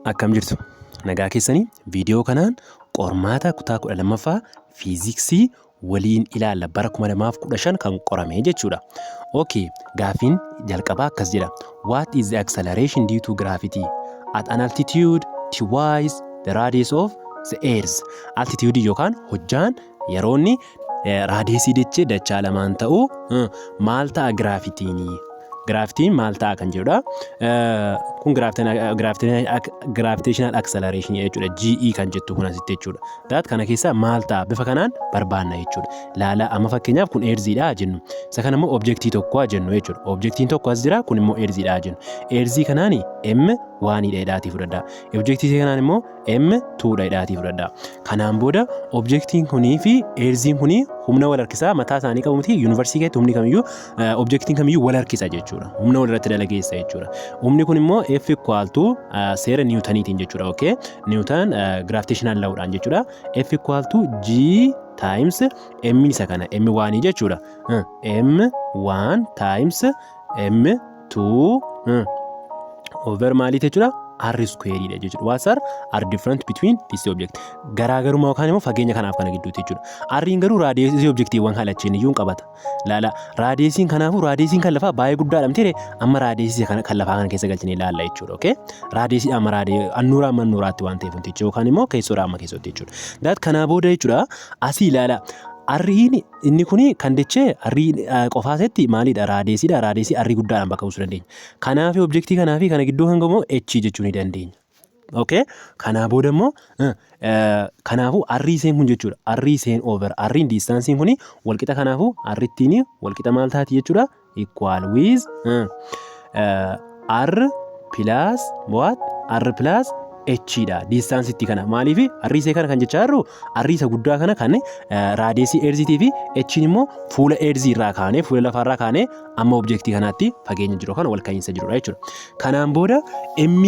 Akkam jirtu? Nagaa keessanii? Viidiyoo kanaan qormaata kutaa 12ffaa fiiziksii waliin ilaalla, bara 2015 kan qorame jechuudha. Okay, gaaffiin jalqabaa akkas jedha. What is the acceleration due to gravity at an altitude twice the radius of the earth? Altitude yookaan hojjaan yeroo inni radiusii dachee dachaa lamaan ta'u maal ta'a gravityiin? Gravityiin maal ta'a kan jedhudha. Kun gravitational acceleration jechuudha. GE kan jettu kun asitti jechuudha. That kana keessaa maal ta'a, bifa kanaan barbaanna jechuudha. Laala, amma fakkeenyaaf kun earthiidha jennu. Isa kana immoo objectii tokko jennu jechuudha. Objectiin tokko as jira, kun immoo earthiidha jennu. Earthii kanaani M oneiidha jedhaatii fudhadhaa. Objectii kanaan immoo M twodha jedhaatii fudhadhaa. Kanaan booda objectiin kunii fi earthiin kunii humna wal harkisaa mataa isaanii qabu miti? Yuunivarsiitii keessatti humni kamiyyuu, objectiin kamiyyuu wal harkisa jechuudha. Humna wal irratti dalageessa jechuudha. Humni kun immoo F equal to seera Newtoniitiin jechuudha. Okay? Newton gravitational lawdhaan jechuudha. F equal to G times M isa kana M oneii jechuudha. M 1 times M 2 over maaliiti jechuudha? R square dha jechuudha. What's R? R different between this object. Garaagarummaa yookaan immoo fageenya kanaaf kana gidduutti jechuudha. R'n garuu radiusii objectiiwwan kalachiin iyyuu hin qabata. Laala, radiusiin kanaafuu radiusiin kan lafaa baay'ee guddaadha miti? Amma radiusii kana kan lafaa kana keessa galchinee ilaalla jechuudha. Okay? Radiusii amma annuuraa amma annuuraatti waan ta'eef wantichi yookaan immoo keessoodhaa amma keessootti jechuudha. That kanaa booda jechuudha, asii ilaala. R'n inni kuni kan dachee R qofaasetti maalidha? Radiusiidha. Radiusii R guddaadhaan bakka buusuu dandeenya. Kanaaf objectii kanaa fi kana gidduu kan gahu H jechuu ni dandeenya. Okay? Kanaa booda immoo kanaafuu R iseen kun jechuudha. R iseen over R'n distanceiin kuni walqixa, kanaafuu R ittiin walqixa maal taati jechuudha? Equal with R plus what? R plus H dha. Distanceitti kana maaliif R isee kana kan jechaa jirru, R isa guddaa kana kan radiusii earthiitii fi H immoo fuula earthii irraa kaanee, fuula lafaarraa kaanee amma objectii kanaatti fageenya jiru kan wal ka'iinsa jirudha jechuudha. Kanaan booda M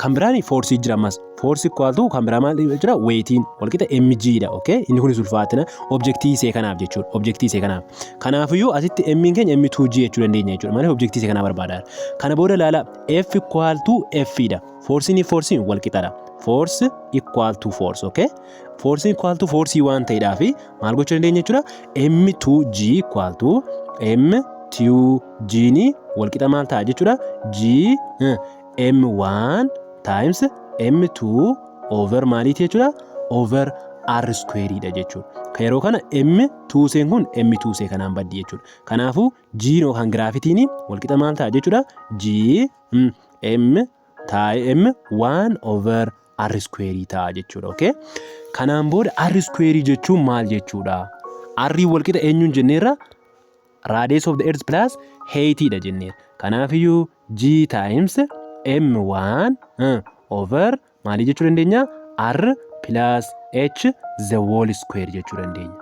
kan biraan forceii jira ammas. Force equal to kan biraa maal jira? Weightiin walqixa mg dha. Okay? Inni kunis ulfaatina objectii isee kanaaf jechuudha. Objectii isee kanaaf. Kanaafiyyuu asitti M keenya M2G jechuu dandeenya jechuudha. Maaliif? Objectii isee kanaa barbaadaa. Kana booda ilaala, F equal to F dha. Forceiin forceiin wal qixadha. Force equal to force, okay? Force equal to force waan ta'eedhaaf maal gochuu dandeenya jechuudha? M2G equal to M2G ni wal qixa maal ta'a jechuudha? G M1 times M2 over maaliiti jechuudha? Over R square dha jechuudha. Yeroo kana M2 seen kun M2 see kanaan baddi jechuudha. Kanaafuu G yookaan gravityiin wal qixa maal ta'a jechuudha? G M M 1 over R square ta'a jechuudha. Okay? Kanaan booda R square jechuun maal jechuudha? R wal qixa eenyuun jenneerra? Radius of the earth plus height dha jenneerra. Kanaafiyyuu G times M1 over maalii jechuu dandeenya? R plus H the whole square jechuu dandeenya.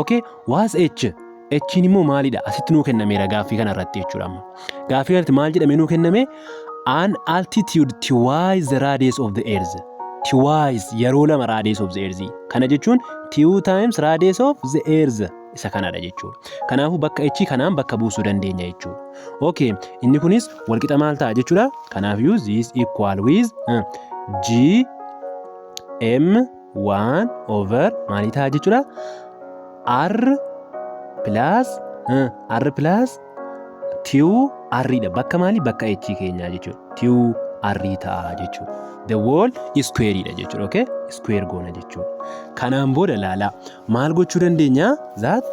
Okay, what's H? H immoo maalidha? Asitti nuu kennameera gaaffii kana irratti jechuudha amma. Gaaffii kanatti maal jedhamee nuu kenname? An altitude twice the radius of the earth. Twice, yeroo lama radius of the earth. Kana jechuun two times radius of the earth isa kanadha jechuudha. Kanaafuu bakka H kanaan bakka buusuu dandeenya jechuudha. Okay, inni kunis walqixa maal ta'a jechuudha? Kanaafiyyuu this equal with G M 1 over maalii ta'a jechuudha? R plus R plus 2 R dha. Bakka maalii? Bakka H keenyaa jechuudha. 2 R ta'a jechuudha. The whole square dha jechuudha. Okay? Square goona jechuudha. Kanaan booda laalaa, maal gochuu dandeenya? That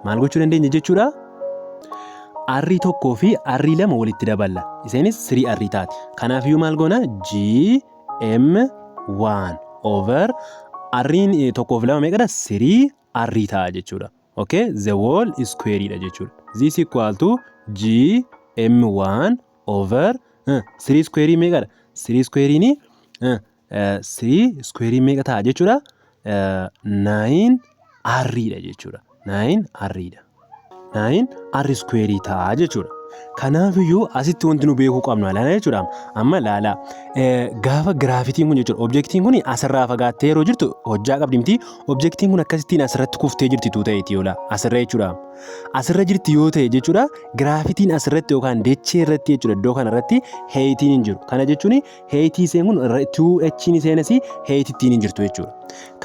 maal gochuu dandeenya jechuudha? R tokkoo fi R lama walitti daballa. Isheenis 3 R taati. Kanaafiyyuu maal goona? G M 1 over R'n tokkoo fi lama meeqadha? 3 R ta'a jechuudha. Okay? The whole square dha jechuudha. This equal to G M1 over 3 square meeqadha? 3 square ni 3 square meeqa ta'a jechuudha? 9 R dha jechuudha. 9 R dha. 9 R square ta'a jechuudha. Kanaafiyyuu asitti wanti nu beekuu qabnu ilaala jechuudha. Amma ilaala, gaafa gravityn kun jechuudha. Objectiin kun asirraa fagaattee yeroo jirtu hojjaa qabdi miti. Objectiin kun akkasittiin asirratti kuftee jirti tuu ta'eeti yoo asirra jechuudha. Asirra jirti yoo ta'e jechuudha, gravityn asirratti yookaan dachee irratti jechuudha, iddoo kanarratti heightiin hin jiru. Kana jechuun heightii isheen kun 2H'n isheenis heighttittiin hin jirtu jechuudha.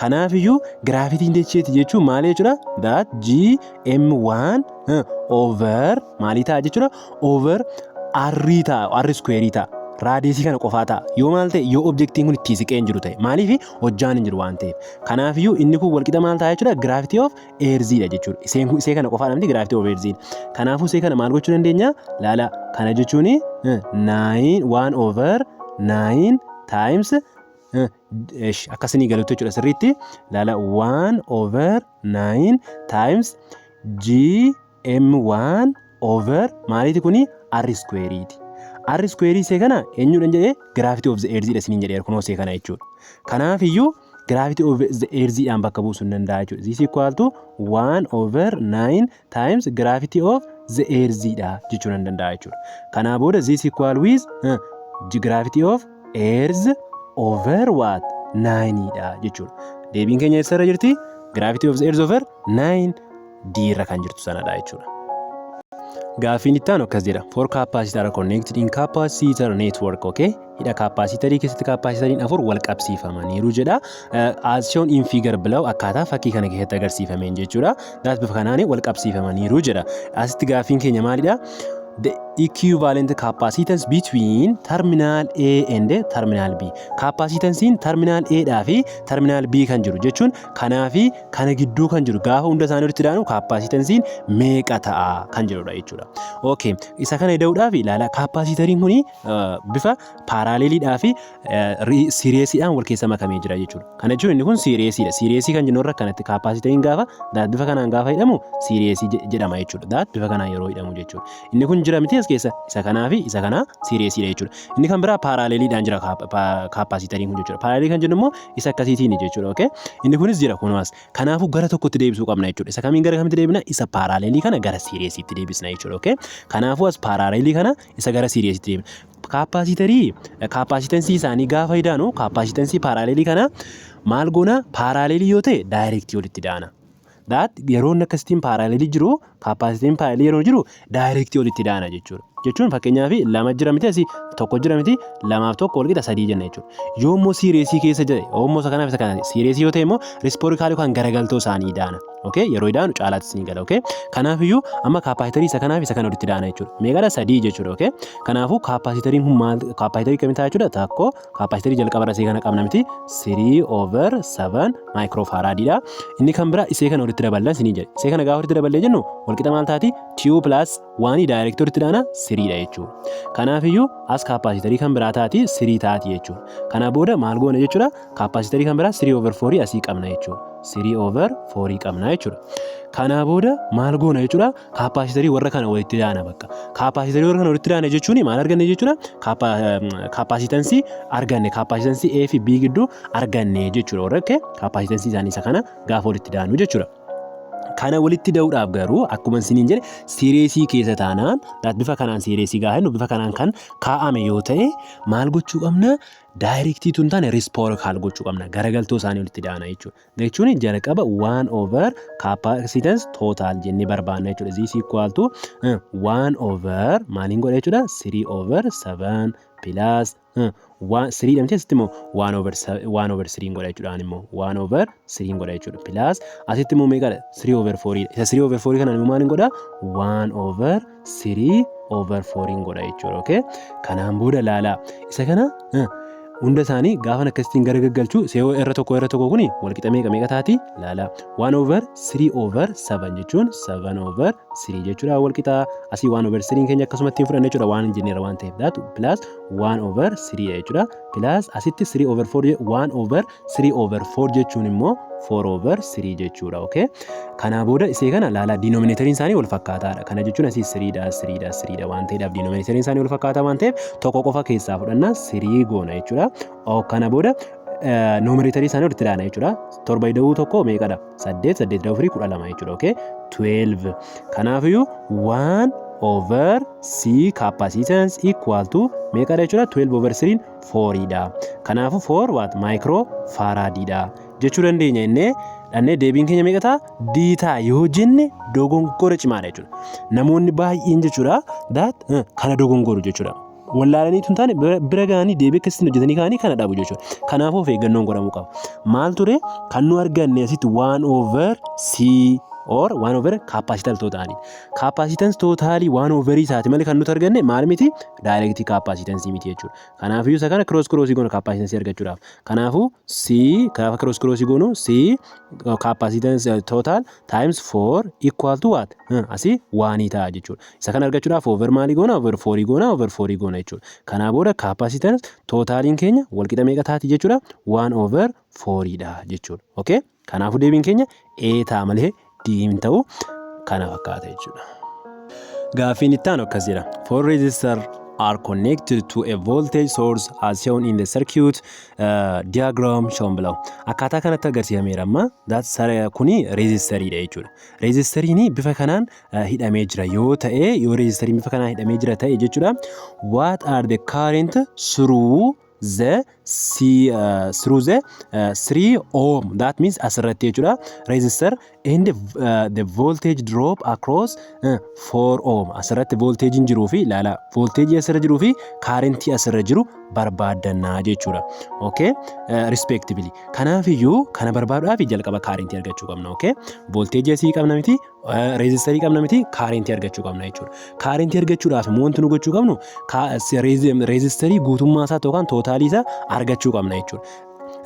Kanaafiyyuu gravityn dacheeti jechuun maal jechuudha? That G M1 over maalii ta'a jechuudha? Over R ta'a, R square ta'a. Radiusii kana qofaa ta'a. Yoo maal ta'e? Yoo objectiin kun itti siqee hin jiru ta'e. Maaliif? Hojjaan hin jiru waan ta'eef. Kanaafiyyuu inni kun walqixa maal ta'a jechuudha? Gravity of earthiidha jechuudha. Iseen kun isee kana qofaa namni gravity of earthiin. Kanaafuu isee kana maal gochuu dandeenya? Laala, kana jechuun 9 1 over 9 times akkasinii galutti jechuudha sirriitti. Laala, 1 over 9 times G M1 over maaliiti kuni? R squareeti. R square isee kana eenyuudhaan jedhee? Gravity of the earth dha isiniin jedheera, kunoo isee kana jechuudha. Kanaaf iyyuu gravity of the earth dhaan bakka buusuu hin danda'a jechuudha. This equal to 1 over 9 times gravity of the earth dha jechuu nan danda'a jechuudha. Kanaa booda this equal with gravity of earth over what? 9 dha jechuudha. Deebiin keenya eessarra jirti? Gravity of the earth over 9, D irra kan jirtu sanadha jechuudha. Gaaffiin itti aanu akkas jedha. Four capacitor are connected in capacitor network. Okay? Hidha capacitor keessatti capacitoriin afur wal qabsiifamaniiru jedha. As shown in figure below, akkaataa fakkii kana keessatti agarsiifameen jechuudha. That bifa kanaan wal qabsiifamaniiru jedha. Asitti gaaffiin keenya maalidha? The equivalent capacitance between terminal A and terminal B. Capacitancein terminal A dhaa fi terminal B kan jiru jechuun kanaa fi kana gidduu kan jiru gaafa hunda isaanii walitti daanu capacitancein meeqa ta'a kan jedhudha jechuudha. Okay, isa kana ida'uudhaaf ilaala, capacitoriin kuni bifa paralleliidhaa fi seriesiidhaan wal keessa makamee jira jechuudha. Kana jechuun inni kun seriesiidha. Seriesii kan jennu irra kanatti capacitoriin gaafa bifa kanaan gaafa hidhamu seriesii jedhama jechuudha. That bifa kanaan yeroo hidhamu jechuudha. Inni kun jira miti as keessa? Isa kanaa fi isa kanaa seriesiidha jechuudha. Inni kan biraa paralleliidhaan jira capacitoriin kun jechuudha. Parallelii kan jennu immoo isa akkasiitiin jechuudha. Okay? Inni kunis jira kunumas. Kanaafuu gara tokkotti deebisuu qabna jechuudha. Isa kamiin gara kamitti deebina? Isa parallelii kana gara seriesiitti deebisna jechuudha. Okay? Kanaafuu as parallelii kana isa gara seriesiitti deebina. Capacitorii capacitance isaanii gaafa idaanu, capacitance parallelii kana maal goona? Parallelii yoo ta'e directii walitti daana. That yeroo inni akkasittiin parallelii jiru, capacitoriin parallelii yeroo jiru directii walitti daana jechuudha. Jechuun fakkeenyaaf lama jira miti? Asii tokko jira miti? Lamaaf tokko walqixa sadii jenna jechuudha. Yoo immoo seriesii keessa jira, yoo immoo isa kanaaf isa kana seriesii yoo ta'e immoo reciprocalii yookaan garagaltoo isaanii daana. Okay, yeroo idaanu caalaatti isin gala. Okay, kanaaf iyyuu amma capacitorii isa kanaaf isa kana walitti daana jechuudha. Meeqadha? Sadii jechuudha. Okay, kanaafuu capacitoriin kun maal, capacitorii kamii ta'a jechuudha? Tokko capacitorii jalqabarra isee kana qabna miti? 3 over 7 microfaradiidha. Inni kan biraa isee kana walitti daballan isinii jedhe. Isee kana gaafa walitti daballee jennu walqixa maal taati? 2 plus 1 directii walitti daana, threedha jechuudha. Kanaaf iyyuu as capacitorii kan biraa taati, three taati jechuudha. Kana booda maal goona jechuudha? Capacitorii kan biraa 3 over 4 asii qabna jechuudha. 3 over 4 qabna jechuudha. Kanaa booda maal goona jechuudha? Capacitorii warra kana walitti daana bakka. Capacitorii warra kana walitti daana jechuun maal arganne jechuudha? Capacitance arganne. Capacitance A fi B gidduu arganne jechuudha. Warra akka capacitance isaanii isa kana gaafa walitti daanu jechuudha. Kana walitti da'uudhaaf garuu akkuma isiniin jedhe, seriesii keessa taanaan, bifa kanaan seriesii gaafa jennu bifa kanaan kan kaa'ame yoo ta'e, maal gochuu qabna? Directii tun taane reciprocal gochuu qabna. Garagaltoo isaanii walitti daana jechuudha. Jechuun jalqaba 1 over capacitance total jennee barbaanna jechuudha. This equal to 1 over maaliin godha jechuudha? 3 over 7 plus 3 dhamte, asitti immoo 1 over 1 over 3 godha jechuudha. Immoo 1 over 3 godha jechuudha. Plus asitti immoo meeqadha? 3 over 4 dha. Isa 3 over 4 kana immoo maaliin godha? 1 over 3 over 4 godha jechuudha. Okay? Kanaan booda laalaa, isa kana hunda isaanii gaafa akkasittiin gara gaggalchuu seewoo irra tokko irra tokko kuni walqixa meeqa meeqa taati? Laala, 1 over 3 over 7 jechuun 7 over 3 jechuudha. Walqixa asii 1 over 3 keenya akkasumatti fudhanna jechuudha, waan jenneera waan ta'eef, that plus 1 over 3 jechuudha. Plus asitti 3 over 4, 1 over 3 over 4 jechuun immoo 4 over 3 jechuudha. Okay, kanaa booda isee kana laala, denominatoriin isaanii wal fakkaataadha. Kana jechuun asii 3 dha, 3 dha, 3 dha waan ta'eedhaaf, denominatoriin isaanii wal fakkaataa waan ta'eef tokko qofa keessaa fudhanna, 3 goona jechuudha. Kana booda numeratorii isaanii walitti daana jechuudha. Torba ida'uu tokko meeqadha? Saddeet. Saddeet ida'uu afurii 12 jechuudha. Okay, 12. Kanaafiyyuu 1 over C capacitance equal to meeqadha jechuudha? 12 over 3 4 dha. Kanaafuu 4 what micro farad dha jechuu dandeenya. Innee dhannee deebiin keenya meeqa ta'a? D ta'a yoo jenne dogongora cimaadha jechuudha. Namoonni baay'een jechuudha that kana dogongoru jechuudha. Wallaalanii tun taane bira ga'anii deebii akkasitti hojjetanii ka'anii kana dhabu jechuudha. Kanaafuu of eeggannoon godhamuu qaba. Maal ture kan nu arganne asitti? 1 over C or 1 over capacitance totalii. Capacitance totalii 1 over isaati malee kan nuti arganne maal miti? Direct capacitance miti jechuudha. Kanaafuu isa kana cross cross goona capacitance argachuudhaaf. Kanaafuu C gaafa cross cross goonu, C capacitance total times 4 equal to what? Asii 1 ta'a jechuudha. Isa kana argachuudhaaf over maalii goona? Over 4 goona, over 4 goona jechuudha. Kanaa booda capacitance totaliin keenya walqixa meeqa taati jechuudha? 1 over 4 dha jechuudha. Okay? Kanaafuu deebiin keenya A ta'a malee D hin ta'u, kana fakkaata jechuudha. Gaaffiin itti aanu akkas jedha. Four resistor are connected to a voltage source as shown in the circuit diagram shown below. Akkaataa kanatti agarsiifameera amma kuni resistoriidha jechuudha. Resistoriin bifa kanaan hidhamee jira yoo ta'e, yoo resistoriin bifa kanaan hidhamee jira ta'e jechuudha. What are the current through the C through the 3 ohm, that means asirratti jechuudha, resistor and the voltage drop across 4 ohm? Asirratti voltagein jiruu fi ilaala, voltage asirra jiruu fi currentii asirra jiru barbaaddannaa jechuudha. Okay, respectively. Kanaaf iyyuu kana barbaaduudhaaf jalqaba currentii argachuu qabna. Okay, voltage asii qabna miti, resistorii qabna miti, currentii argachuu qabna jechuudha. Currentii argachuudhaaf immoo wanti nu gochuu qabnu resistorii guutummaa isaa yookaan totalii isaa argachuu qabna jechuudha.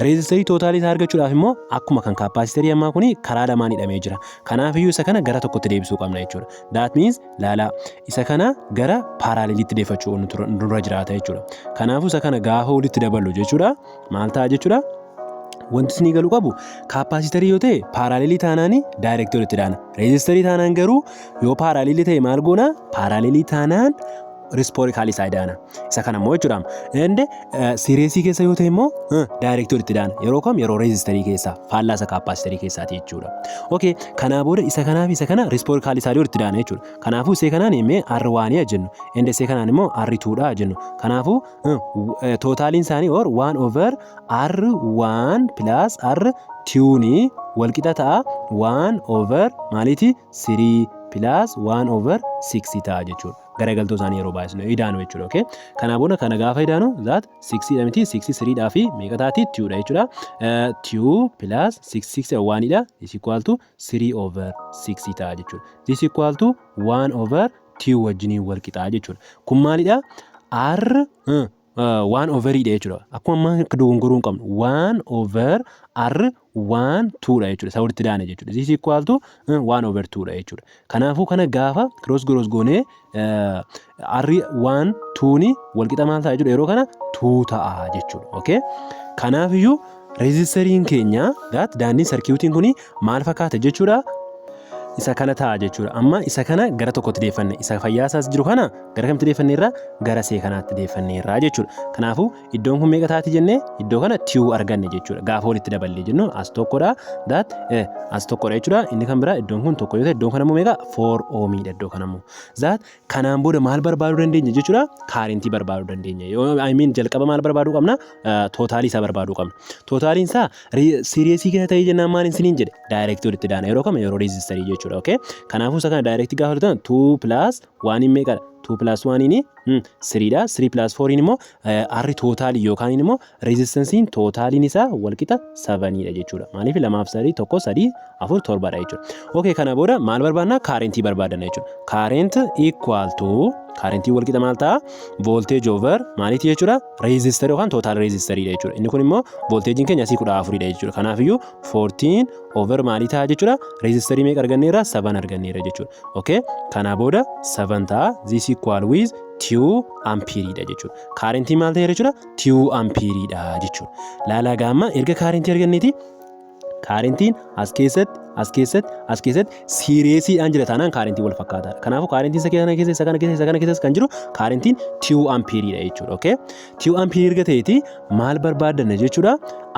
Resistorii totalii isaa argachuudhaaf immoo akkuma kan capacitorii ammaa kuni karaa lamaan hidhamee jira. Kanaaf iyyuu isa kana gara tokkotti deebisuu qabna jechuudha. That means laalaa, isa kana gara paralleliitti deeffachuu nurra jiraata jechuudha. Kanaafuu isa kana gaafa walitti daballu jechuudha, maal ta'a jechuudha? Wanti isinii galuu qabu, capacitorii yoo ta'e parallelii taanaan directii walitti daana. Resistorii taanaan garuu yoo parallelii ta'e maal goona? Parallelii taanaan reciprocalii isaa daana. Isa kana immoo jechuudha. Ende seriesii keessa yoo ta'e immoo directii walitti daana. Yeroo kam? Yeroo resistorii keessaa, faallaa isa capacitorii keessaati jechuudha. Okay, kanaa booda isa kanaa fi isa kana reciprocalii isaa walitti daana jechuudha. Kanaafuu isee kanaan imee R oneii jennu. Ende isee kanaan immoo R twodha jennu. Kanaafuu totaliin isaanii or 1 over R 1 plus R twonii walqixa ta'a 1 over maaliiti? 3 plus 1 over 6 ta'a jechuudha. Garagaltoo isaanii yeroo baay'isnu idaanu jechuudha. Okay? Kanaa booda kana gaafa idaanu that 6 dha miti? 6 3 dhaa fi meeqa taati? 2 dha jechuudha. 2 plus 6 6 1 dha is equal to 3 over 6 ta'a jechuudha. This equal to 1 over 2 wajjiniin wal qixaa jechuudha. Kun maalidha? R 1 over dha jechuudha. Akkuma ammaa akka dogongoruu hin qabnu 1 over R 1 2 dha jechuudha. Isa walitti daana jechuudha. This equal to 1 over 2 dha jechuudha. Kanaafuu kana gaafa cross cross goonee R 1 2 ni walqixa maal ta'a jechuudha? Yeroo kana 2 ta'a jechuudha. Okay? Kanaafiyyuu resistoriin keenya that daandiin circuitiin kuni maal fakkaata jechuudha? Isa kana ta'a jechuudha. Amma isa kana gara tokkotti deeffanne, isa fayyaa isaas jiru kana gara kamitti deeffanneerra? Gara see kanaatti deeffanneerra jechuudha. Kanaafuu iddoon kun meeqa taati jennee, iddoo kana two arganne jechuudha. Gaafa walitti daballee jennu as tokkodha, that as tokkodha jechuudha. Inni kan biraa iddoon kun tokko yoo ta'e, iddoon kana immoo meeqa? 4 ohmiidha iddoo kana immoo. That kanaan booda maal barbaaduu dandeenya jechuudha? Currentii barbaaduu dandeenya. Yoo I mean jalqaba maal barbaaduu qabna? Totalii isaa barbaaduu qabna. Totaliin isaa seriesii keessa ta'ee jennaan maal isiniin jedhe? Directii walitti daana. Yeroo kam? Yeroo resistorii jechuudha. Okay? Kanaafuu isa kana directii gaafa hojjetan 2 plus 1 meeqadha? 2 plus 1 ini 3 dha. 3 plus 4 immoo R totalii yookaan immoo resistanceiin totaliin isaa walqixa 7 dha jechuudha. Maaliif? Lamaaf sadii, tokko, sadii, afur, torbadha jechuudha. Okay, kana booda maal barbaadna? Currentii barbaadna jechuudha. Current equal to, currentii walqixa maal ta'a? Voltage over maaliiti jechuudha? Resistor yookaan total resistoriidha jechuudha. Inni kun immoo voltageiin keenya asii 14dha jechuudha. Kanaafiyyuu 14 over maalii ta'a jechuudha? Resistorii meeqa arganneerra? 7 arganneerra jechuudha. Okay, kana booda 7 ta'a. This equal with 2 ampereiidha jechuudha. Currentii maal ta'eera jechuudha? 2 ampereiidha jechuudha. Laalaa gaamma, erga currentii arganneeti currentiin as keessatti as keessatti, as keessatti seriesiidhaan jira taanaan kaarentiin wal fakkaataadha. Kanaafuu kaarentiin isa kana keessa, isa kana keessa, isa kana keessas kan jiru kaarentiin 2 ampeeriidha jechuudha. Okay? 2 ampeerii erga ta'eeti maal barbaaddanna jechuudha?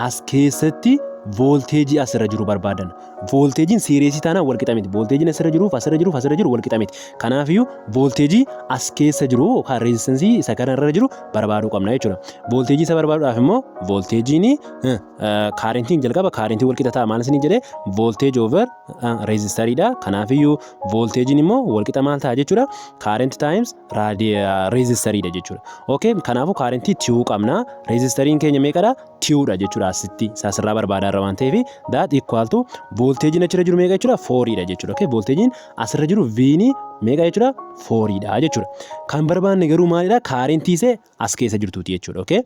As keessatti voolteejii asirra jiru barbaaddanna. Voolteejiin seriesii taanaan wal qixa miti. Voolteejiin asirra jiruuf, asirra jiruuf, asirra jiru wal qixa miti. Kanaafiyyuu voolteejii as keessa jiru yookaan resistancii isa kanarra jiru barbaaduu qabna jechuudha. Voolteejii isa barbaaduudhaaf immoo voolteejiin kaarentiin jalqaba kaarentii wal qixa ta'a maal isinii jedhee? Voltage over resistoriidha. Kanaafiyyuu voolteejiin immoo wal qixa maal ta'a jechuudha? Current times resistoriidha jechuudha. Okay, kanaafuu kaarentii two qabna. Resistoriin keenya meeqadha? Twodha jechuudha asitti asirraa barbaadaa irra waan ta'eef that equal to voolteejiin achirra jiru meeqa jechuudha? Fouriidha jechuudha. Okay, voolteejiin asirra jiru V'n meeqa jechuudha? Fouriidha jechuudha. Kan barbaanne garuu maalidha? Kaarentii isee as keessa jirtuuti jechuudha. Okay?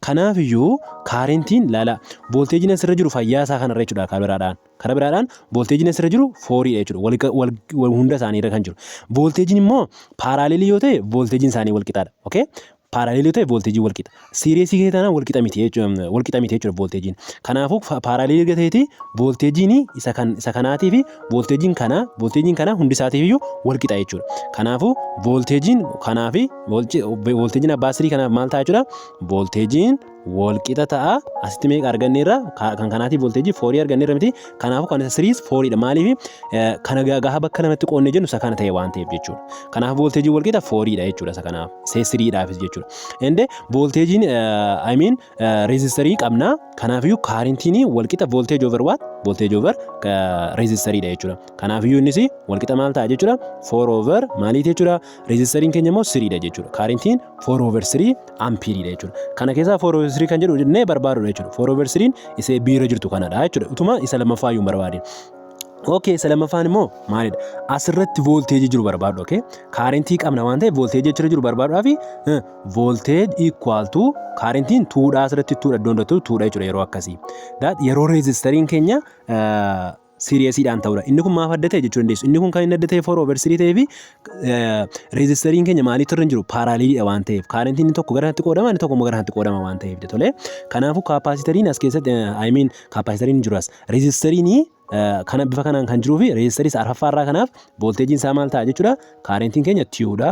Kanaafiyyuu kaarentiin laala voolteejiin asirra jiru fayyaa isaa kanarra jechuudha karaa biraadhaan. Karaa biraadhaan voolteejiin asirra jiru fouriidha jechuudha. Wal hunda isaanii irra kan jiru. Voolteejiin immoo parallelii yoo ta'e voolteejiin isaanii wal qixaadha. Okay? Parallelii yoo ta'e voolteejiin wal qixa. Seriesii keessa taanaan wal qixa miti jechuudha. Wal qixa miti jechuudha voolteejiin. Kanaafuu parallelii erga ta'eeti voolteejiin isa kan isa kanaatii fi voolteejiin kanaa hundi isaatiif iyyuu wal qixa jechuudha. Kanaafuu voolteejiin kanaa fi voolteejiin abbaa sirii kanaaf maal ta'a jechuudha? Voolteejiin wal qixa ta'a. Asitti meeqa arganneerra? Kan kanaatiif voolteejii fourii arganneerra miti. Kanaafuu kan isa threeis fouriidha. Maaliif? Kana gaafa bakka lamatti qoonnee jennu isa kana ta'e waan ta'eef jechuudha. Kanaaf voolteejiin wal qixa fouriidha jechuudha isa kanaaf. See threedhaafis jechuudha. Ende voolteejiin, I mean, resistorii qabna. Kanaafiyyuu kaarentiin wal qixa voltage over what? Voltage over resistoriidha jechuudha. Kanaafiyyuu innis wal qixa maal ta'a jechuudha? Four over maaliiti jechuudha? Resistoriin keenya immoo threedha jechuudha. Kaarentiin four over three ampeeriidha jechuudha. Kana keessaa four over three kan jedhu jennee barbaadudha jechuudha. Four over threen isee biira jirtu kanadha jechuudha. Utuma isa lammaffaa iyyuu hin barbaadin. Okay, isa lammaffaan immoo maalidha? Asirratti voolteejii jiru barbaadu, okay? Kaarentii qabna waan ta'eef voolteejii achirra jiru barbaaduudhaaf voltage equal to kaarentiin twodha, asirratti twodha, iddoon hundattuu twodha jechuudha yeroo akkasii. That yeroo resistoriin keenya seriesiidhaan ta'udha. Inni kun maaf adda ta'e jechuu dandeessu. Inni kun kan inni adda ta'e four over three ta'ee fi resistoriin keenya maaliitu irra hin jiru? Paralleliidha waan ta'eef. Kaarentiin inni tokko gara kanatti qoodama, inni tokko immoo gara kanatti qoodama waan ta'eef tolee. Kanaafuu capacitoriin as keessatti, I mean, capacitoriin jiru as resistoriin kana bifa kanaan kan jiruu fi resistorii isa arfaffaarraa kanaaf voolteejiin isaa maal ta'a jechuudha? Kaarentiin keenya twodha.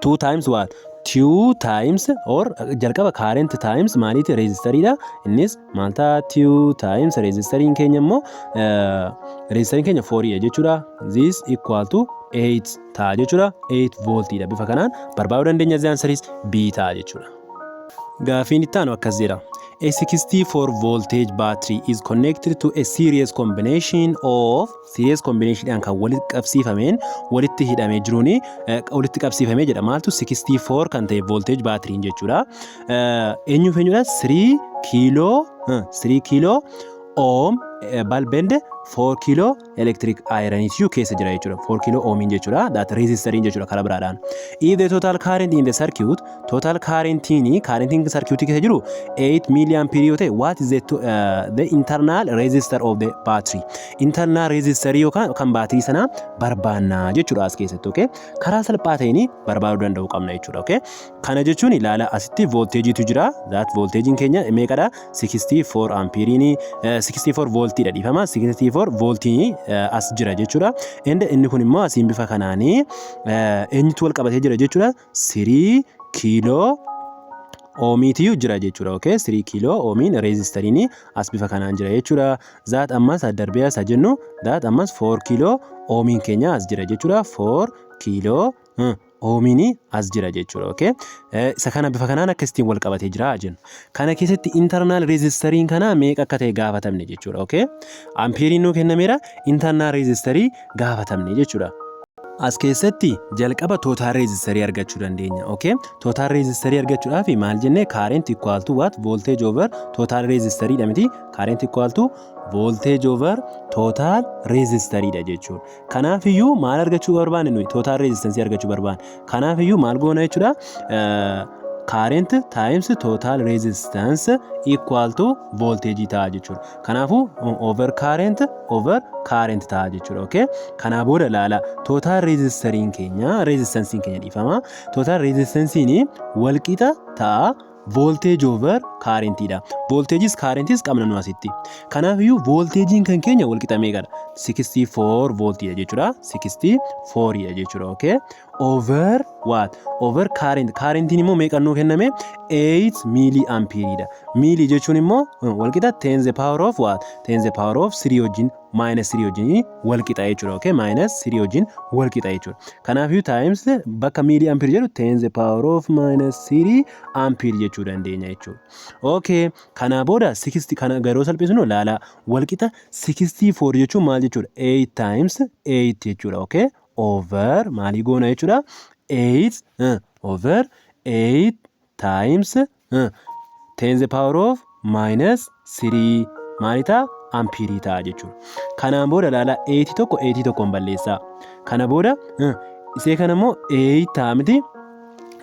Two times what? Two times or jalqaba current times maaliiti? Resistoriidha. Innis maal ta'a? Two times resistoriin keenya immoo resistoriin keenya fouriidha jechuudha. This equal to 8 ta'a jechuudha. 8 voltiidha. Bifa kanaan barbaaduu dandeenya. The answer is B ta'a jechuudha. Gaafiin itti aanu akkas jedha. A 64 voltage battery is connected to a series combination of series combination kan walitti qabsiifameen walitti hidhamee jiruuni walitti qabsiifamee jedha. Maaltu? 64 kan ta'e voltage battery jechuudha. Eenyuuf eenyudha? 3 kilo ohm bulb and 4 kilo electric iron keessa jira jechuudha. 4 kilo ohmiin jechuudha. That resistoriin jechuudha karaa biraadhaan. If the total current in the circuit, total currentiin currentiin circuit keessa jiru 8 milliampere yoo ta'e, what is the internal resistor of the battery? Internal resistor yookaan kan baatirii sanaa barbaannaa jechuudha as keessatti. Okay? Karaa salphaa ta'een barbaaduu danda'uu qabna jechuudha. Okay? Kana jechuun ilaala asitti volteejiitu jira. That volteejiin keenya meeqadha? 64 ampeeriin, 64 voltiidha, dhiifama. 64 voltiin as jira jechuudha. Inni kun immoo asiin bifa kanaanii eenyutu wal qabatee jira jechuudha? 3 kilo ohmiitu jira jechuudha. Okay? 3 kilo ohmiin resistoriin as bifa kanaan jira jechuudha. That ammas darbee as jennu that ammas 4 kilo ohmiin keenya as jira jechuudha. 4 kilo ohmiin as jira jechuudha. Okay? Isa kana bifa kanaan akkasitiin wal qabatee jira jennu. Kana keessatti internal resistoriin kana meeqa akka ta'e gaafatamne jechuudha. Okay? Ampeeriin nuu kennameera, internal resistorii gaafatamne jechuudha. As keessatti jalqaba total resistorii argachuu dandeenya. Okay? Total resistorii argachuudhaaf maal jennee? Current equal to what? Voltage over total resistorii dha miti? Current equal to voltage over total resistorii dha jechuudha. Kanaafiyyuu maal argachuu barbaanne nuyi? Total resistance argachuu barbaanne. Kanaafiyyuu maal goona jechuudha? Current times total resistance equal to voltage ta'a jechuudha. Kanaafuu over current over current ta'a jechuudha. Okay? Kanaa booda laala total resistoriin keenya, resistanceiin keenya, dhiifama. Total resistanceiin wal qixa ta'a. Voltage over currentiidha. Voltageis currentis qabna nu asitti. Kanaafiyyuu voltageiin kan keenya wal qixa meeqadha? 64 voltiidha jechuudha. 64 dha jechuudha. Okay. Over what? Over current. Currentiin immoo meeqa nuu kenname? 8 milli ampereiidha. Milli jechuun immoo wal qixa 10 the power of what? 10 the power of 3 wajjin, minus 3 wajjin wal qixa jechuudha. Okay, minus 3 wajjin wal qixa jechuudha. Kanaafiyyuu times bakka milli ampere jedhu 10 the power of minus 3 ampere jechuu dandeenya jechuudha. Okay, kanaa booda 60 kana garuu salphisnu ilaala. Wal qixa 64 jechuun maal jechuudha? 8 times 8 jechuudha. Okay, over maalii goona jechuudha? 8 over 8 times 10 the power of minus 3 maali ta'a? Ampereii ta'a jechuudha. Kanaan booda ilaala, 8 tokko 8 tokkoon balleessaa. Kana booda isee kana immoo 8 ta'a miti,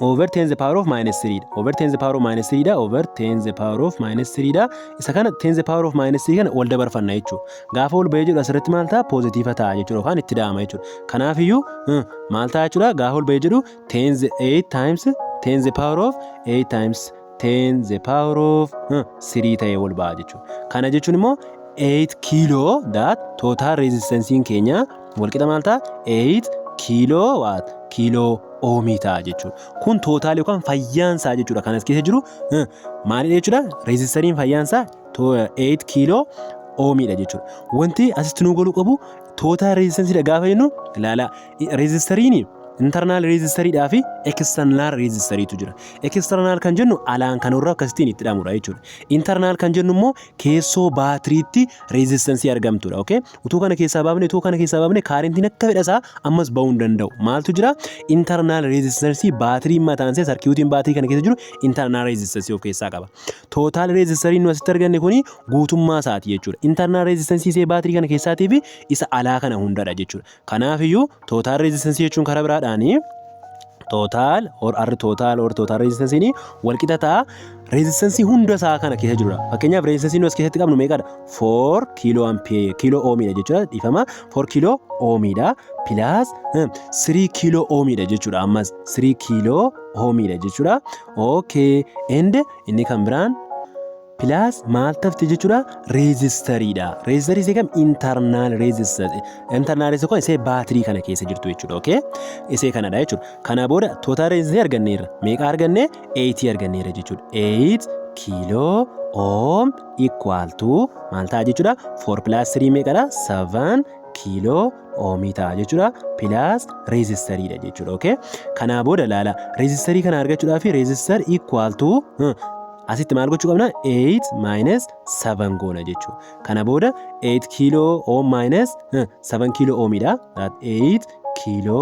over 10 the power of minus 3 dha. Over 10 the power of minus 3 dha. Over 10 the power of minus 3 dha. Isa kana 10 the power of minus 3 kana wal dabarfanna jechuudha. Gaafa ol bahee jedhu asirratti maal ta'a? Positive ta'a jechuudha yookaan itti da'ama jechuudha. Kanaafiyyuu maal ta'a jechuudha? Gaafa ol bahee jedhu 10 the 8 times 10 the power of 8 times 10 the power of 3 ta'ee ol ba'a jechuudha. Kana jechuun immoo 8 kilo that total resistancein keenya walqixa maal ta'a? 8 kilo what? Kilo ohmii ta'a jechuudha. Kun total yookaan fayyaansaa jechuudha. Kan as keessa jiru maalidha jechuudha? Resistoriin fayyaansaa 8 kilo ohmiidha jechuudha. Wanti asitti nu galuu qabu total resistanceiidha gaafa jennu, ilaala, resistoriin internal resistoriidhaa fi external resistoriitu jira. External kan jennu alaan kan irra akkasittiin itti hidhamudha jechuudha. Internal kan jennu immoo keessoo baatiriitti resistanceii argamtudha. Okay? Utuu kana keessaa baafne currentiin akka fedha isaa ammas bahuu hin danda'u. Maaltu jira? Internal resistanceii baatiriin mataan isaa, circuitiin baatirii kana keessa jiru internal resistanceii of keessaa qaba. Total resistorii nu asitti arganne kuni guutummaa isaati jechuudha. Internal resistanceii isee baatirii kana keessaatii fi isa alaa kana hundadha jechuudha. Kanaafiyyuu total resistanceii jechuun karaa biraadhaanii total or R total or total resistanceiin walqixa ta'a resistanceii hunda isaa kana keessa jirudha. Fakkeenyaaf, resistanceii nu as keessatti qabnu meeqadha? 4 kilo ampere, kilo ohmiidha jechuudha. Dhiifama, 4 kilo ohmiidha plus 3 kilo ohmiidha jechuudha. Ammas 3 kilo ohmiidha jechuudha. Okay, and inni kan biraan plus maal tafti jechuudha? Resistoriidha. Resistorii isee kam? Internal resistor. Internal resistor kun isee baatirii kana keessa jirtu jechuudha. Okay? Isee kanadha jechuudha. Kana booda total resistor arganneerra. Meeqa arganne? 8 arganneerra jechuudha. 8 kilo ohm equal to maal ta'a jechuudha? 4 plus 3 meeqadha? 7 kilo ohmii ta'a jechuudha. Plus resistoriidha jechuudha. Okay? Kanaa booda laala, resistorii kana argachuudhaaf resistor equal to asitti maal gochuu qabna? 8 minus 7 goona jechuudha. Kana booda 8 kilo ohm minus 7 kilo ohmiidha. 8 kilo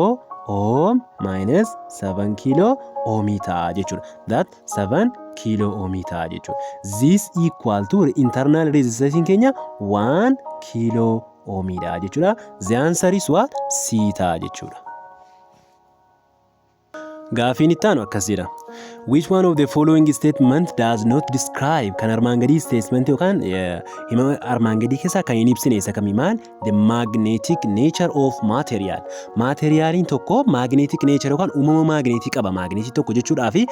ohm minus 7 kilo ohmii ta'a jechuudha. That 7 kilo ohmii ta'a jechuudha. This equal to internal resistance keenya 1 kilo ohmiidha jechuudha. The answer is what? C ta'a jechuudha. Gaafiin itti aanu akkas jedha. Which one of the following statement does not describe, kan armaan gadii statement yookaan hima armaan gadii keessaa kan hin ibsine isa kamii? Maal? The magnetic nature of material. Materialiin tokko magnetic nature yookaan uumama maagneetii qaba. Maagneetii tokko jechuudhaa fi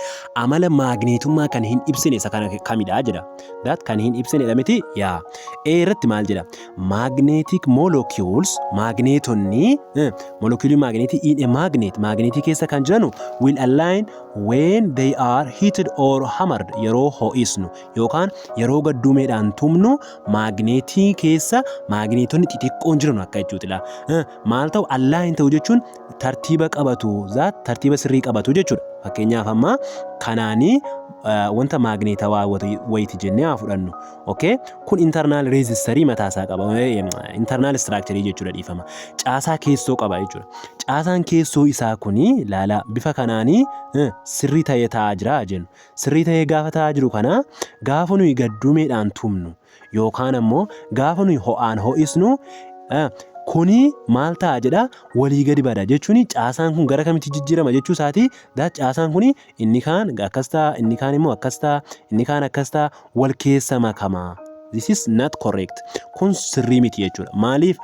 amala maagneetummaa kan hin ibsine isa kana kamidha jedha. That kan hin ibsinedha miti yaa. A irratti maal jedha? Magnetic molecules, maagneetonni, moleculeii maagneetii in a magnet, maagneetii keessa kan jiranu, will align when they are heated or hammered. Yeroo ho'isnu yookaan yeroo gadduumeedhaan tumnu maagneetii keessa maagneetonni xixiqqoon jiran akka jechuutidha. Maal ta'u? Align ta'u jechuun tartiiba qabatu, that tartiiba sirrii qabatu jechuudha. Fakkeenyaaf, amma kanaanii wanta maagneetawaa wayiiti jennee haa fudhannu. Okay? Kun internal resistorii mataasaa qaba. Internal structure jechuudha, dhiifama. Caasaa keessoo qaba jechuudha. Caasaan keessoo isaa kuni laala, bifa kanaanii sirrii ta'ee taa'aa jira jennu. Sirrii ta'ee gaafa taa'aa jiru kana gaafa nuyi gadduumeedhaan tumnu yookaan ammoo gaafa nuyi ho'aan ho'isnu kuni maal ta'a jedha? Walii gadi bada jechuun caasaan kun gara kamitti jijjiirama jechuu isaati. Caasaan kuni inni kaan akkas ta'a, inni kaan immoo akkas ta'a, inni kaan akkas ta'a, wal keessa makama. This is not correct. Kun sirrii miti jechuudha. Maaliif?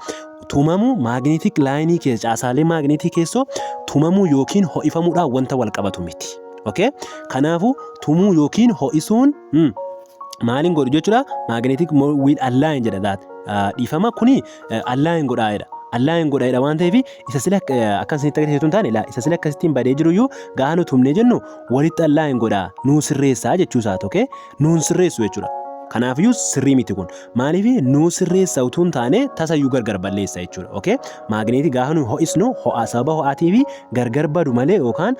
Tumamuu magnetic lineii keessa, caasaalee maagneetii keessoo tumamuu yookiin ho'ifamuudhaan wanta wal qabatu miti. Okay? Kanaafuu tumuu yookiin ho'isuun maaliin godhu jechuudha? Magnetic will align jedha that. Dhiifama, kuni align godhaa jedha. Align godhaa jedha waan ta'eef, isa sila akka isinitti agarsiisu hin taane, isa sila akkasittiin badee jiru iyyuu gaafa nu tumnee jennu walitti align godhaa, nuu sirreessaa jechuu isaati. Okay? Nuun sirreessu jechuudha. Kanaafiyyuu sirrii miti kun. Maaliif nuu sirreessa utuu hin taane tasayyuu gargar balleessa jechuudha. Okay? Maagneetii gaafa nu ho'isnu ho'a, sababa ho'aatii fi gargar badu malee yookaan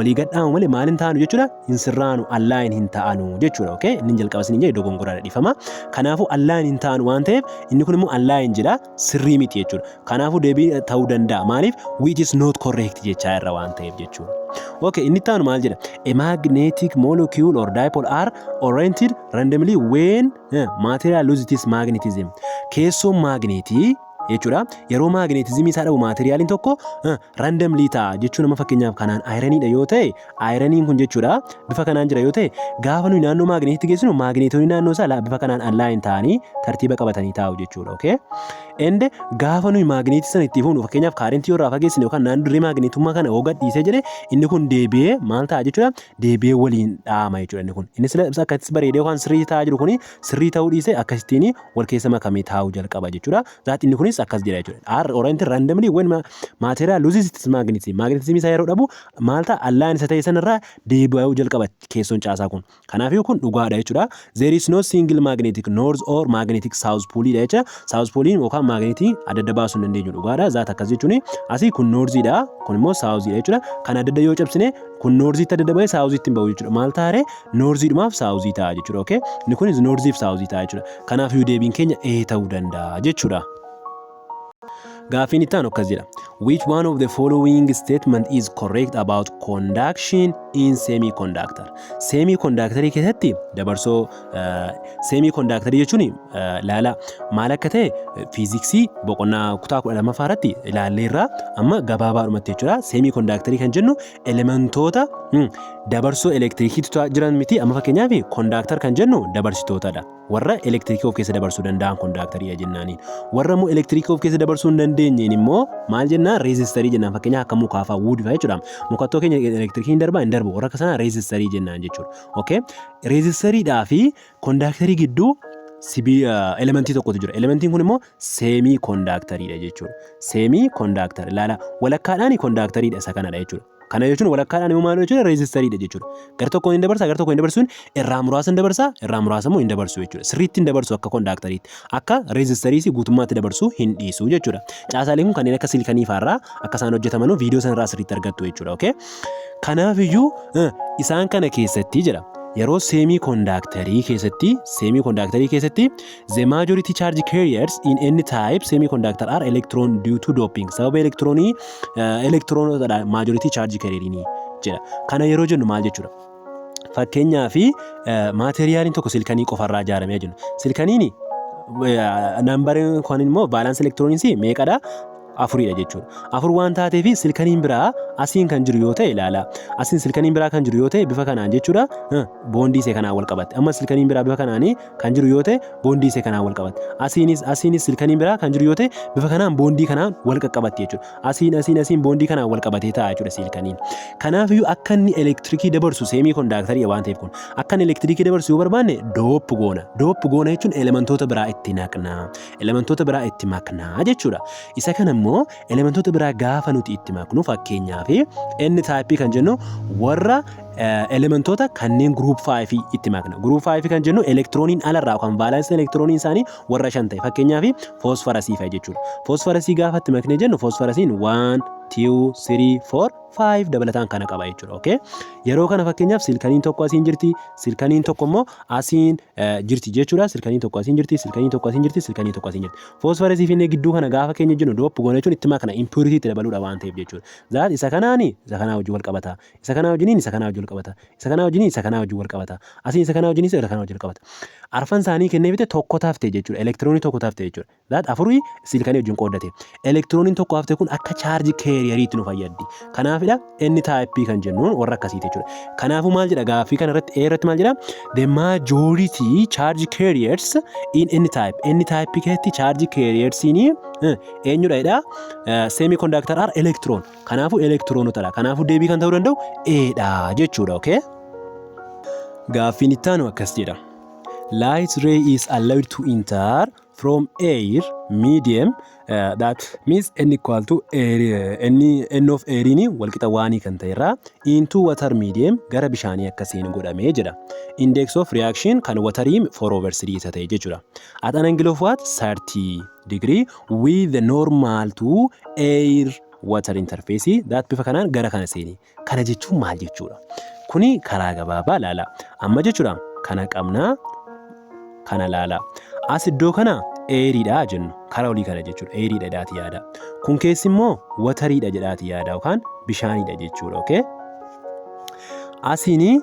walii gadhaamu malee maal hin taanu jechuudha? Hin sirraanu, align hin ta'anu jechuudha. Okay? Inni jalqaba isin jedhe dogongoraadha, dhiifama. Kanaafuu align hin ta'anu waan ta'eef, inni kun immoo align jedha, sirrii miti jechuudha. Kanaafuu deebii ta'uu danda'a. Maaliif? Which is not correct jechaa irra waan ta'eef jechuudha. Okay, inni itti aanu maal jedha? A magnetic molecule or dipole are oriented randomly when material loses its magnetism. Keessoon maagneetii jechuudha. Yeroo magnetismii isaa dhabu maateriyaaliin tokko randomly ta'a jechuun, nama fakkeenyaaf kanaan ironiidha yoo ta'e, ironiin kun jechuudha bifa kanaan jira yoo ta'e, gaafa nuyi naannoo maagneetiitti geessinu maagneetonni naannoo isaa bifa kanaan align ta'anii tartiiba qabatanii taa'u jechuudha. Okay? And gaafa nuyi maagneetii sana itti fuunu, fakkeenyaaf kaarentii yoo irraa fageessine yookaan naannoo dirree maagneetummaa kana yoo gadhiisee jedhe, inni kun deebi'ee maal ta'a jechuudha? Deebi'ee waliin dhahama jechuudha inni kun. Inni sila akkasitti bareedee yookaan sirrii ta'aa jiru kuni sirrii ta'uu dhiisee akkasittiin wal keessa makamee taa'uu jalqaba jechuudha. That inni kunis akkas jedha jechuudha. Are oriented randomly when material loses its magnetism. Magnetism isaa yeroo dhabu maal ta'a? Align isa ta'e sanarraa deebi'uu jalqaba keessoon caasaa kun. Kanaafuu kun dhugaadha jechuudha. There is no single magnetic north or magnetic south pole dha jechuudha. South pole yookaan magneetii adda adda baasuu hin dandeenyu, dhugaadha. That akkas jechuun asii kun northiidha, kun immoo southiidha jechuudha. Kan adda adda yoo cabsine, kun northiitti adda adda bahee southiitti hin bahu jechuudha. Maal taaree? Northiidhumaaf southii ta'a jechuudha. Okay? Inni kunis northiif southii ta'a jechuudha. Kanaafuu deebiin keenya A ta'uu danda'a jechuudha. Gaaffiin itti aanu akkas jedha. Which one of the following statement is correct about conduction in semiconductor? Semiconductorii keessatti dabarsoo, semiconductorii jechuun laala maal akka ta'e fiiziksii boqonnaa kutaa 12ffaa irratti ilaalleerra, amma gabaabaadhumatti jechuudha. Semiconductorii kan jennu elementoota dabarsoo elektirikiitu jiran miti. Amma fakkeenyaaf conductor kan jennu dabarsitootadha. Warra elektirikii of keessa dabarsuu danda'an conductoriidha jennaaniin. Warra immoo elektirikii of keessa dabarsuu hin dandeenyeen immoo maal jennaan? Resistorii jennaan. Fakkeenyaaf akka mukaa fa'aa, wood fa'aa jechuudha. Mukattoo keenya elektirikiin darbaa hin darbu, warra akka sanaa resistorii jennaan jechuudha. Okay? Resistoriidhaa fi conductorii gidduu elementii tokkotu jira. Elementiin kun immoo semiconductoriidha jechuudha. Semiconductor, ilaala, walakkaadhaan conductoriidha isa kanadha jechuudha. Kana jechuun walakkaadhaan immoo maal jechuudha? Resistoriidha jechuudha. Gara tokkoon hin dabarsa, gara tokkoon hin dabarsuun irraa muraasa hin dabarsa, irraa muraasa immoo hin dabarsu jechuudha. Sirriitti hin dabarsu akka conductoriitti. Akka resistoriis guutummaatti dabarsuu hin dhiisu jechuudha. Caasaaleen kun kanneen akka silicon fa'aarraa akka isaan hojjetamanuu viidiyoo sanarraa sirriitti argattu jechuudha. Okay? Kanaafiyyuu isaan kana keessatti jedha. Yeroo semiconductorii keessatti the majority charge carriers in any type semiconductor are electron due to doping. Sababa elektiroonii, elektiroonotadha majority charge carrierii jedha. Kana yeroo jennu maal jechuudha? Fakkeenyaa fi maateriyaaliin tokko siliconii qofarraa ijaaramee jennu. Siliconiin numberiin kun immoo valence elektirooniis meeqadha? Afuridha jechuudha. Afur waan taateef, siliconiin biraa asiin kan jiru yoo ta'e, ilaala. Asiin siliconiin biraa kan jiru yoo ta'e, bifa kanaan jechuudha, bondii isee kanaan wal qabatte. Amma siliconiin biraa bifa kanaan kan jiru yoo ta'e, bondii isee kanaan wal qabatte. Asiinis asiinis siliconiin biraa kan jiru yoo ta'e, bifa kanaan bondii kanaan wal qaqqabatti jechuudha. Asiin asiin asiin bondii kanaan wal qabatee ta'a jechuudha siliconiin. Kanaafiyyuu akka inni elektirikii dabarsu, semiconductorii waan ta'eef, kun akka inni elektirikii dabarsu yoo barbaanne dope goona. Dope goona jechuun elementoota biraa itti naqna. Elementoota biraa itti maknaa jechuudha. Isa kana immoo elementoota biraa gaafa nuti itti maknu, fakkeenyaaf N type kan jennu warra elementoota kanneen group 5 itti makna. Group 5 kan jennu elektirooniin alarraa yookaan valence elektirooniin isaanii warra shan ta'e, fakkeenyaaf phosphorusii fa'a jechuudha. Phosphorusii gaafa itti maknee jennu, phosphorusiin 1, 2, 3, 4, 5 dabalataan kana qaba jechuudha. Okay? Yeroo kana fakkeenyaaf siliconiin tokko asiin jirti, siliconiin tokko immoo asiin jirti jechuudha. Siliconiin tokko asiin jirti, siliconiin tokko asiin jirti, siliconiin tokko asiin jirti. Phosphorusii fi gidduu kana gaafa keenya jennu, dope goona jechuun itti makna, impurity itti dabaluudha waan ta'eef jechuudha. That isa kanaani isa kanaa wajjin wal qabata. Isa kanaa wajjiniin isa kanaa wajjin wal qabata. Isa kanaa wajjiniin isa kanaa wajjin wal qabata. Asiin isa kanaa wajjiniin isa kanaa wajjin wal qabata. Arfan isaanii kennee bite, tokko tafte jechuudha. Elektiroonii tokko tafte jechuudha. That afurii silicon wajjin qooddate. Elektirooniin tokko hafte kun akka charge carrieriitti nu fayyaddi. Kanaafidha N type kan jennuun warra akkasiiti jechuudha. Kanaafuu maal jedha gaaffii kana irratti? A irratti maal jedha? The majority charge carriers in N type. N type keessatti charge carriersiin eenyudha jedha? Semiconductor are electron. Kanaafuu elektiroonotadha. Kanaafuu deebii kan ta'uu danda'u A dha jechuudha. Okay? Gaaffiin itti aanu akkas jedha. Light ray is allowed to enter from air medium, that means n equal to air, n of airiin walqixa waanii kan ta'e irraa into water medium, gara bishaanii akka seenu godhamee jedha. Index of refraction kan waterii 4 over 3 isa ta'e jechuudha. At an angle of what? 30 degree with the normal to air water interface, that bifa kanaan gara kana seeni. Kana jechuun maal jechuudha? Kuni karaa gabaabaa laala. Amma jechuudha kana qabnaa, kana laala. As iddoo kana airiidha jennu, karaa olii kana jechuudha, airiidha jedhaati yaada. Kun keessi immoo wateriidha jedhaati yaada yookaan bishaanidha jechuudha. Okay? Asiin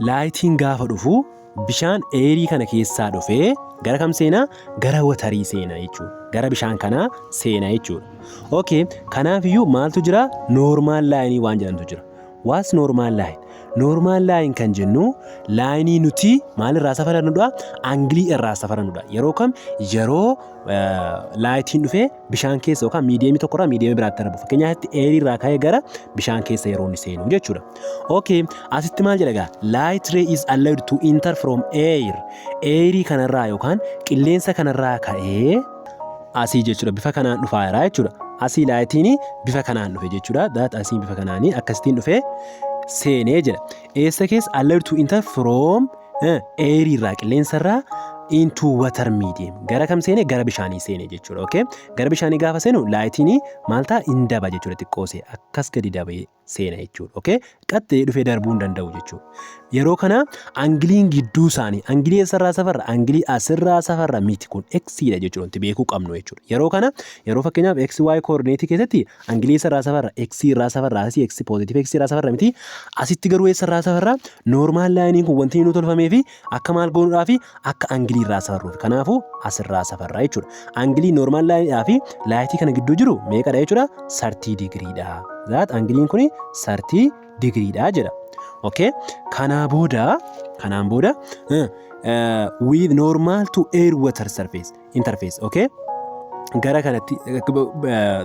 lightiin gaafa dhufu bishaan airii kana keessaa dhufee gara kam seenaa? Gara waterii seenaa jechuudha. Gara bishaan kanaa seenaa jechuudha. Okay, kanaafiyyuu maaltu jira? Normal lineii waan jedhamtu jira. What's normal line? Normal line kan jennu lineii nuti maalirraa safarannudha? Angleii irraa safarannudha. Yeroo kam? Yeroo lightiin dhufee bishaan keessa yookaan mediumii tokkorraa mediumii biraatti darbu. Fakkeenyaaf, airii irraa ka'ee gara bishaan keessa yeroo inni seenu jechuudha. Okay, asitti maal jedha gaa? Light ray is allowed to enter from air. Airii kanarraa yookaan qilleensa kanarraa ka'ee asii jechuudha, bifa kanaan dhufaa jira jechuudha. Asii lightiin bifa kanaan dhufe jechuudha. That asii bifa kanaanii akkasittiin dhufee seenee jedha. Eessa keessa? Allowed to enter from airii irraa, qilleensa irraa, into water medium. Gara kam seene? Gara bishaanii seene jechuudha. Okay? Gara bishaanii gaafa seenu lightiin maal ta'a? In daba jechuudha, xiqqoosee akkas gadi dabee seena jechuudha. Okay? Qaxxee dhufee darbuu hin danda'u jechuudha. Yeroo kana angleiin gidduu isaanii, angleii eessarraa safarra? Angleii asirraa safarra miti, kun x dha jechuudha, wanti beekuu qabnu jechuudha. Yeroo kana, yeroo fakkeenyaaf x y coordinateii keessatti angleii eessarraa safarra? X irraa safarra, asii x, positive x irraa safarra miti. Asitti garuu eessarraa safarra? Normal lineiin kun wanti inni tolfamee fi akka maal goonuudhaa fi akka angleii irraa safarruuf. Kanaafuu asirraa safarra jechuudha. Angleii normal lineiidhaa fi lightii kana gidduu jiru meeqadha jechuudha? 30 degreedha. That angleiin kun 30 degreedha jedha. Okay? Kanaa booda, kanaan booda with normal to air water surface interface, okay? Gara kanatti,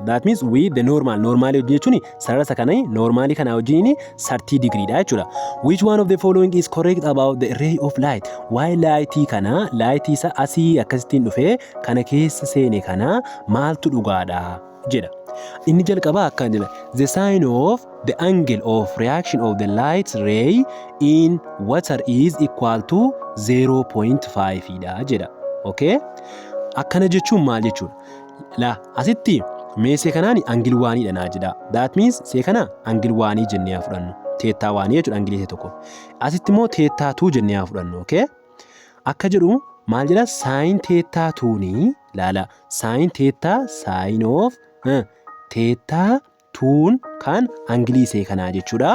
that means with the normal, normal wajjin jechuun sarara isa kana, normalii kana wajjin 30 degree dha jechuudha. Which one of the following is correct about the ray of light? Waa'ee lightii kana, lightii isa asii akkasittiin dhufee kana keessa seene kana maaltu dhugaadha jedha. Inni jalqabaa akkana jedha. The sign of the angle of refraction of the light ray in water is equal to 0.5 dha jedha. Okay? Akkana jechuun maal jechuudha? La, asitti meesee kanaan angle oneiidha naa jedha. That means see kana angle oneii jennee haa fudhannu. Theta oneii jechuudha angleii ishee tokko. Asitti immoo theta two jennee haa fudhannu. Okay? Akka jedhu maal jedha? Sine theta twonii, laala, sine theta, sine of theta twon kan angleii isee kanaa jechuudha.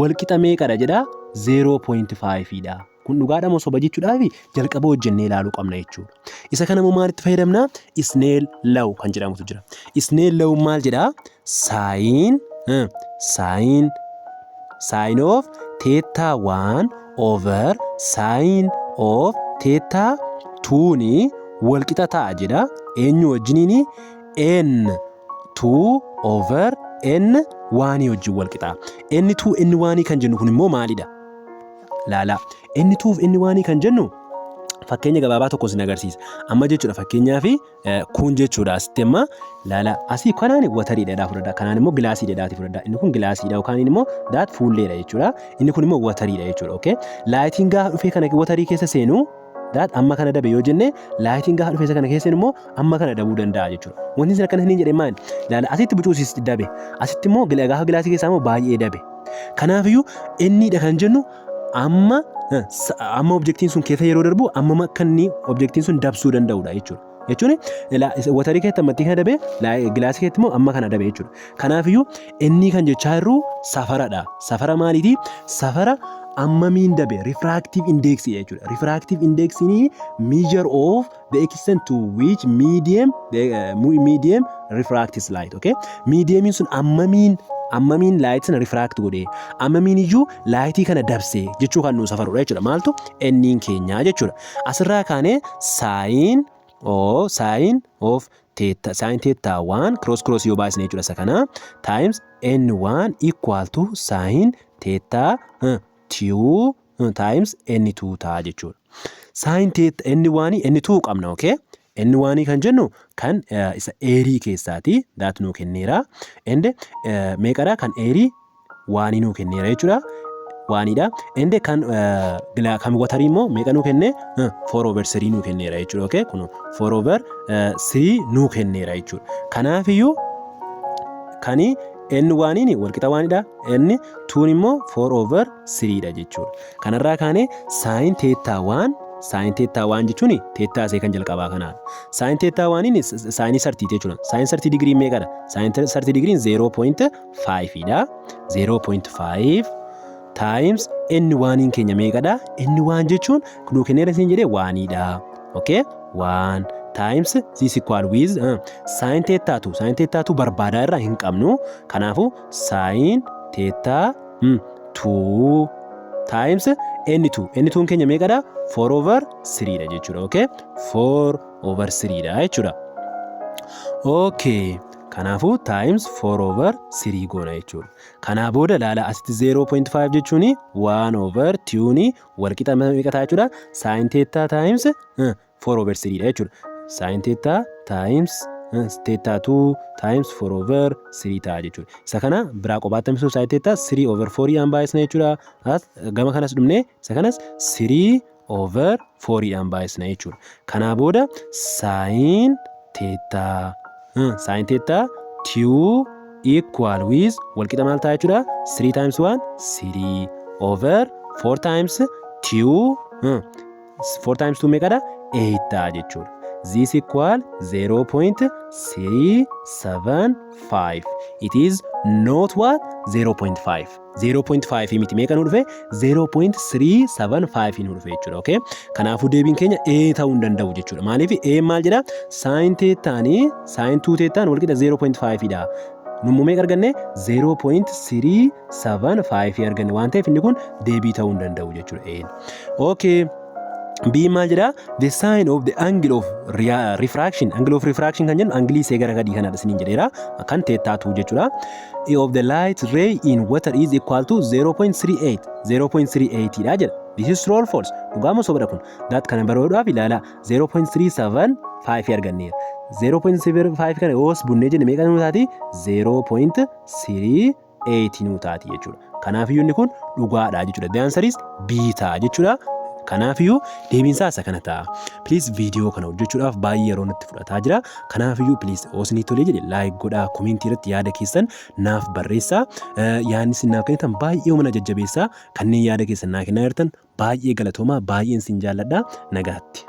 Walqixa meeqadha jedha? 0.5 dha. Kun dhugaadha moo soba jechuudhaaf jalqaba hojjennee ilaaluu qabna jechuudha. Isa kana immoo maalitti fayyadamna? Snell law kan jedhamutu jira. Snell law maal jedhaa? Sine of theta 1 over sine of theta twonii walqixa ta'a jedha. Eenyu wajjiniini? N 2 over n oneii wajjin walqixa. N 2 n oneii kan jennu kun immoo maalidha? Laala. N 2 fi n oneii kan jennu fakkeenya gabaabaa tokko sin agarsiisa. Amma jechuudha, fakkeenyaaf kun jechuudha, asitti amma laala, asii kanaan wateriidha jedhaa fudhadha. Kanaan immoo glassiidha jedhaati fudhadha. Inni kun glassiidha yookaan immoo that fuulleedha jechuudha. Inni kun immoo wateriidha jechuudha. Okay? Lightiin gaafa dhufee kana waterii keessa seenu, that amma kana dabe yoo jenne, lightiin gaafa dhufee kana keessa immoo amma kana dabuu danda'a jechuudha. Wanti isin akkana hin jedhe maali? Laala, asitti bucuusis dabe. Asitti immoo gaafa glassii keessaa immoo baay'ee dabe. Kanaafiyyuu innidha kan jennu amma objectiin sun keessa yeroo darbu amma akka inni objectiin sun dabsuu danda'udha jechuudha. Jechuun waterii keessatti ammatti kana dabe, glassii keessatti immoo amma kana dabe jechuudha. Kanaafiyyuu inni kan jechaa jirru safaradha. Safara maaliiti? Safara Ammamiin dabe? Refractive index jechuudha. Refractive indexiin measure of the extent to which medium the medium refracts light. Okay, mediumiin sun ammamiin light sana refract godhe, ammamiin iyyuu lightii kana dabse jechuu kan nu safarudha jechuudha. Maaltu? N'n keenyaa jechuudha. Asirraa kaanee sine of theta, sine theta 1, cross cross yoo baasne jechuudha, isa kana times n1 equal to sine theta 2 times n2 ta'a jechuudha. Sine theta n1 n2 qabna, okay? N1 kan jennu kan isa airii keessaati, that nuu kenneera. And meeqadha? Kan airii oneii nuu kenneera jechuudha. Oneiidha. And kan waterii immoo meeqa nuu kenne? 4 over 3 nuu kenneera jechuudha. Okay? Kun 4 over 3 nuu kenneera jechuudha. Kanaafiyyuu kani N oneiin walqixa oneidha. N twoon immoo 4 over 3 dha jechuudha. Kanarraa kaanee sine theta 1, sine theta 1 jechuun theta isee kan jalqabaa kanaadha. Sine theta oneiin sineii thirtyti jechuudha. Sine 30 degree meeqadha? Sine 30 degreen 0.5 dha. 0.5 times N oneiin keenya meeqadha? N one jechuun nuu kenneera isin jedhee, oneiidha. Okay? 1 times this equal with sin theta 2. Sin theta 2 barbaadaa irraa hin qabnu. Kanaafuu sin theta 2 times n2. N2 keenya meeqadha? 4 over 3 dha jechuudha. Okay? 4 over 3 dha jechuudha. Okay. Kanaafuu times 4 over 3 goona jechuudha. Kanaa booda laala, asitti 0.5 jechuun 1 over 2 walqixa meeqa ta'a jechuudha? Sin theta times 4 over 3 dha jechuudha. Sin theta times theta 2 times 4 over 3 ta'a jechuudha. Isa kana biraa qobaatti hambisuuf sin theta 3 over 4 dhaan baay'isna jechuudha. Gama kanas dhumnee isa kanas 3 over 4 dhaan baay'isna jechuudha. Kanaa booda sin theta 2 equal with, walqixa maal ta'a jechuudha? 3 times 1, 3 over 4 times 2, 4 times 2 meeqadha? 8 ta'a jechuudha. This equal 0.375. It is not what? 0.5. 0.5 miti. Meeqa nu dhufe? 0.375 nu dhufe jechuudha. Okay, kanaafuu deebiin keenya A ta'uu hin danda'u jechuudha. Maaliif? A maal jedha? Sine thetaanii, sine 2 thetaan walqixa 0.5 dha. Nummoo meeqa arganne? 0.375 arganne waan ta'eef, inni kun deebii ta'uu hin danda'u jechuudha. A. Okay. B maal jedhaa? The sine of the angle of refraction. Angle of refraction kan jennu angleii isee gara gadii kanadha isiniin jedheera. Kan theta 2 jechuudha. Of the light ray in water is equal to 0.38. 0.38 dha jedha. This is true or false? Dhugaa moo sobadha kun? That kana baruudhaaf ilaala, 0.375 arganneera. 0.75 kana yoos bunnee jenne meeqa nuu taati? 0.38 nuu taati jechuudha. Kanaafiyyuu inni kun dhugaadha jechuudha. The answer is B ta'a jechuudha. Kanaafiyyuu deebiinsaa isa kana ta'a. Please, viidiyoo kana hojjechuudhaaf baay'ee yeroo natti fudhataa jira. Kanaafiyyuu please, osoo tolee jedhe like godhaa, commentii irratti yaada keessan naaf barreessaa. Yaadni isin naaf kennitan baay'ee mana jajjabeessaa. Kanneen yaada keessan naa kennaa jirtan baay'ee galatoomaa, baay'een isin jaalladha. Nagaatti.